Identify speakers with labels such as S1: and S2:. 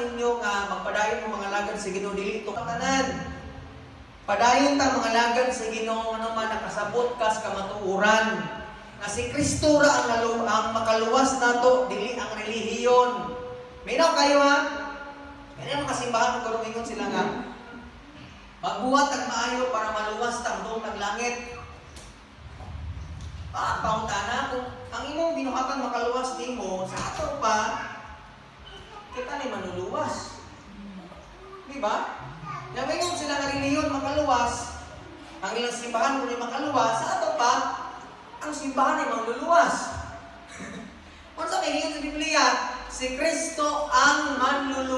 S1: ninyo nga magpadayon mo mangalagad sa Ginoo, dili ito tanan. Padayon ta mangalagad sa Ginoo nga naman nakasabot ka sa kamatuoran. Nga si Kristo ra ang makaluwas nato, dili ang relihiyon. Minaw kayo, ha? Kaya mga simbahan kung ingon sila nga magbuhat ang maayo para maluwas tang doon ng langit. Ah, pangutana, kung ang imong binuhatan makaluwas nimo, sa ato pa kita ni manuluwas. Di ba? Yang ingon sila nga relihiyon makaluwas, ang ilang simbahan kung makaluwas, sa ato pa, ang simbahan ay mangluluwas. Unsa kay ingon sa Biblia? Si Kristo ang manluluwas.